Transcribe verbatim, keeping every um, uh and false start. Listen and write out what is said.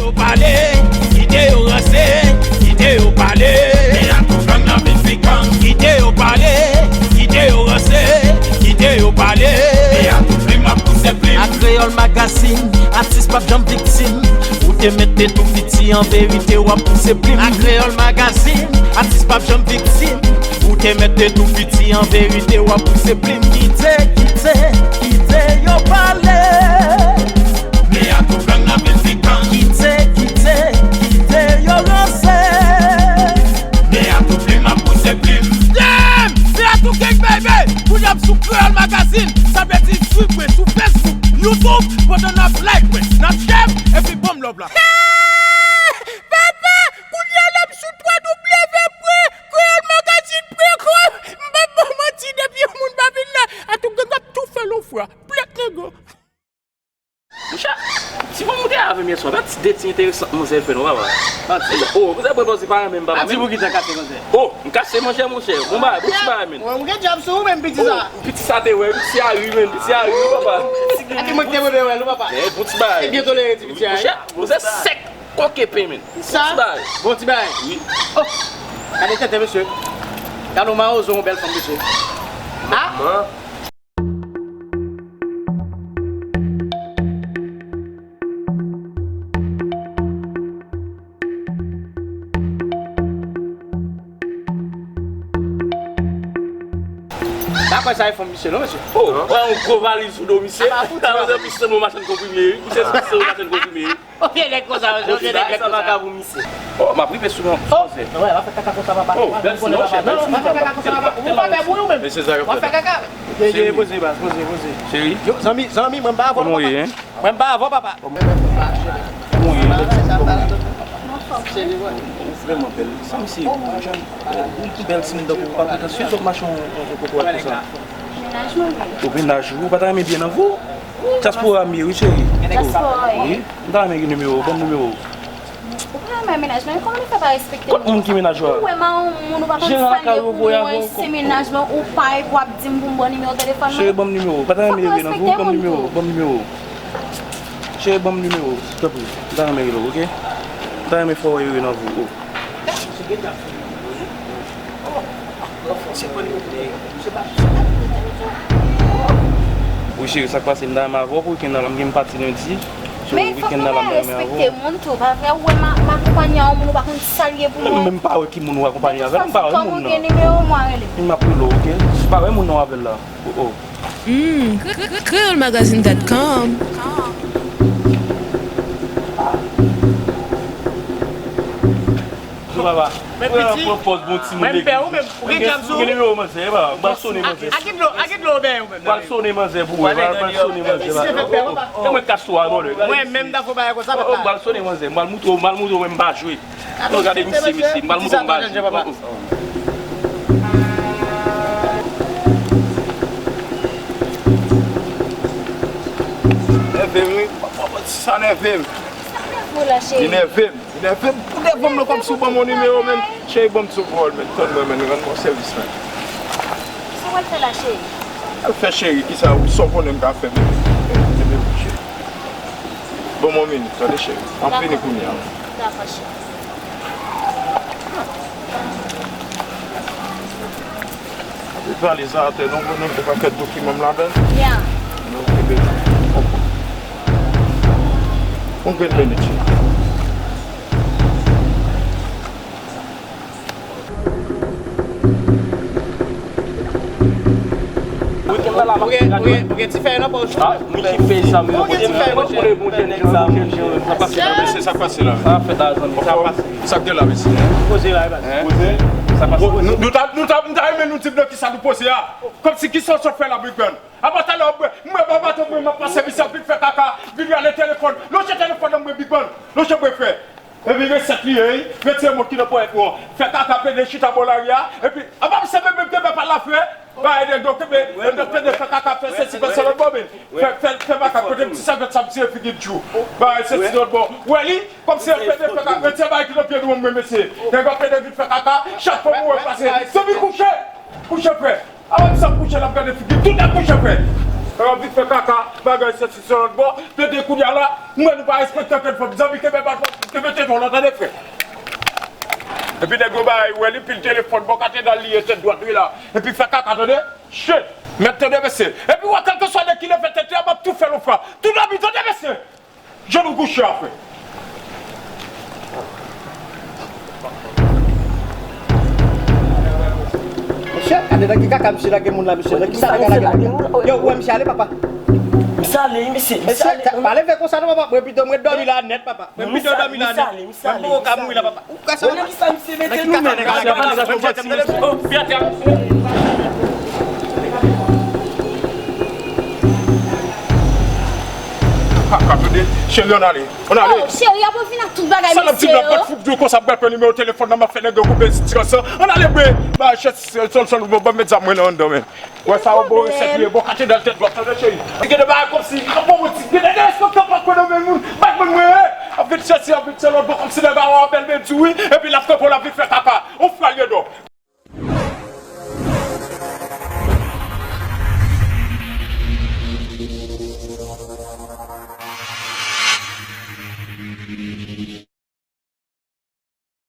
Yo pale, kite yo ranse, kite yo pale. Men atou gang nan vin fikan. Kite yo pale, kite yo ranse, kite yo pale. Men atou plim ap pouse plim. Ak Kreyòl Magazine, atis p ap janm viktim. Ou te mete tou fiti, an verite w ap pouse plim. Ak Kreyòl Magazine, atis p ap janm viktim. Ou te mete tou fiti, an verite w ap pouse plim. Kite, kite, kite yo pale. Men atou gang nan vin fikan. Kite, kite, kite yo ranse. Men atou plim ap pouse plim. Damn! Men atou gang baby! Kounye a m sou Kreyòl Magazine, sa vle di swiv mwen sou Facebook, YouTube, pandan n ap like mwen, n ap share, epi ban m love la. Papa! Kounye a la m sou twa W pwen kreyòl magazine pwen kòm. M p ap ba w manti, depi yon moun pa vin la, atou gang ap tou fè l yon fwa. Plèt nèg yo. Monchè, ti fanm ou te avè m yè swa, gad ti de ti enteresan manzè fè non, papa. Manti. Oh, manzè pran manzè pa renmen m, papa. Manti pou ki sa kase manzè? Oh, m kase manzè, monchè. Bon bagay, bon ti bagay, men. Mwen, mwen gen djab sou ou menm, piti sa. Oh, piti sa te wè, piti a ri, men, piti a ri, papa. A ki mwen ki te mande wè l, papa. Eh, bon ti bagay. E byen tolere ti piti a, wi. Monchè, manzè sèk. Koke pen, men. Sa? Bon ti bagay. Bon ti bagay. Wi. Oh! Gade tenten, mesye. Gade yon mawozo, yon bèl fanm, mesye. Ah! Man. Pa kwè sa e fanm misye, non, mesye. Oh, wè yon gwo valiz sou do misye. Sa vle di misye se yon machann konprime, wi. Misye se yon machann konprime, wi. Ou vye nèg konsa, mesye, ou vye nèg sa pa ka pou misye. Oh, m ap rive sou non. Oh, wè, w ap fè kaka konsa, papa. Oh, bèl ti monchè, bèl ti monchè. Non, non, w ap fè kaka konsa, papa. Ou pa pè bouyi ou menm. Mesye sa yo fè. W ap fè kaka. Poze, poze, baz, poze, poze. Cheri. Yo, zanmi, zanmi, mwen m pa avè w, papa. Kòman w ye, hein? Mwen m pa avè w, papa. Kòman w ye? Ou vrèman bèl. Sa misye, ou jèn, ou bèl timoun tankou w, pa pretansyez w ap mache yon, yon, yon kokorat konsa. Mennaj mwen, wi. Ou mennaj ou, ou pa ta renmen byen nan vi w? Dyaspora m ye, wi, cheri. Dyaspora, wi. Wi. M ta renmen gen nimewo w, ban m nimewo w. Ou pa renmen mennaj mwen, kòman li fè pa respekte moun konsa? Kot moun ki mennaj ou a? Ou wè m a yon moun, ou pa konn sa l ye pou mwen, se mennaj mwen, ou pa epi w ap di m pou m ban w nimewo telefòn mwen. Cheri, ban m nimewo w. Pa ta renmen rele nan vi w, ban m nimewo w, ban m nimewo w. Cheri, ban m nimewo w, tanpri. M ta renmen rele w, oke? M ta renmen fè w rele nan vi w. Wi, cheri, sa k pase? M ta renmen avè w pou wikenn nan la, m gen pati lendi. So, men fòk nou gen respekte moun tou, pa vre? Ou wè m a, m akonpanye a yon moun, ou pa konn sa l ye pou mwen. Men m pa wè ki moun ou akonpanye avè l, m pa wè moun nan. Kòm ou gen nimewo mwen, rele m. M ap rele w, oke? M pa wè moun nan w avè l la. Oh, oh. Hmm, kre-, kre-, kreyolmagazine dot com. Papa. Mwen piti. Pran pòz bon timoun legliz. Mwen pè ou menm. Ou gen djab sou ou? Gen nimewo manzè, papa. M pral sone manzè. A, a ki dlo, a ki dlo ou benyen ou menm? M pral sone manzè pou ou, papa. M pral sone manzè, papa. Misye fè pè, papa. Mwen kas sou a, non, lè. Mwen menm ta fè bagay konsa, papa. M pral sone manzè. M pral moutre w, m pral moutre w, men m pa jwe. Non, gade misye, misye. M pral moutre w, m pa jwe. Nève m, wi. Sa nève m. Sa nève w la, cheri? Li nève m. Li nève m pou devan m nan, kòmsi w ban m yon nimewo, men. Cheri, ban m ti vòl, men. Tann mwen, men. Rann mwen sèvis, men. Sa w al fè la, cheri? Al fè cheri, kisa, sa w konnen m ka fè, men. Nève m, cheri. Ban m yon minit, tande, cheri. M ap vini kounye a. Dakò, cheri. Valiz la atè, non, mwen menm, te pakèt dokiman m ladan l. Ya. Non, kenbe. Yon grenn minit, cheri. Ou gen, ou gen ti fèy nan pòch ou? Ah, men ki fèy sa, men. Ou gen ti fèy, monchè. Mesye, sa k pase la? Sa fèt la, zanmi. Sa pase. Sa k gen la, mesye? Poze la, e baz. Poze. Sa pase. Nou, nou ta, nou ta, nou ta renmen nou di m nan kisa nou poze a. Kòmsi kisa w sot fè la, Big Ben? Apa talè w ap bwè, mwen pa baton mwen, m ap pase misye ap vin fè kaka, vin rale telefòn. Lonje telefòn nan mwen, Big Ben. Lonje mwen, frè. Epi resèt li ye, wi. Retire mòd ki nan ponyèt nou an. Fè kaka, pede, chita bò lari a. Epi, apa misye menm, menm te fè pa la, frè. Ba ede dòk, epi, dòk pede fè kaka, fè sesi, fè sa lòt bò, men. Fè, fè, fè makak, kote m ti sèvyèt sa m siye figi m tjou. Ba sesi lòt bò. Ou wè li, kòmsi yon pede fè kaka, retire bagay ki nan pye nou an, mwen, mesye. Nèg la pede vin fè kaka, chak fwa mwen wè pase. Zanmi kouche! Kouche, frè! Avan m sa kouche, l ap gade figi m, tout nèg kouche, frè. Lè w ap vin fè kaka, bagay sesi sou lòt bò, pede kounye a la, m wè nou pa respekte ankenn fanm. Zanmi, kenbe bat, Ay, wè li pil telefòn bò katedral li ye tèt dwat wi la. Epi fè kaka tande. Shit. Mèt tande mesye. Epi wè kèlkeswa de ki leve tèt li a m ap tou fè l yon fwa. Tou dòmi tande mesye. Jan nou kouche a frè. Mesye, gade nan ki kaka misye lage moun la mesye. Nan ki sa lage lage. Yo, wè misye ale papa. Misye ale, mesye. Mesye, pa leve konsa non papa. Mwen pito mwen dòmi la nèt papa. Mwen pito dòmi la nèt. Mwen poko ka mouri la papa. Ou ka sa. Nan ki sa misye mete nou menm? Kaka tande. Cheri ann ale. Ann ale. Oh cheri, ap vin ak tout bagay mesye yo. Sa n ap di m la pot fout dwe konsa pral pran nimewo telefòn nan m ap fè nèg yo koupe sitirans lan. Ann ale bre. Ba chèt sol sol bon ban m met zam mwen nan anndan men. Wè sa yo bo resèt li bon katedral tèt dwat tande cheri. Li gen de bagay kòmsi li ap bon ti gen de respektan pa kwè nan men moun. Bay mwen mwen. Ap vin chèche ap vin se lòt bò kòmsi nèg a wè bèl men di wi. Epi l ap kanpe l ap vin fè kaka. On fwa l ye dò.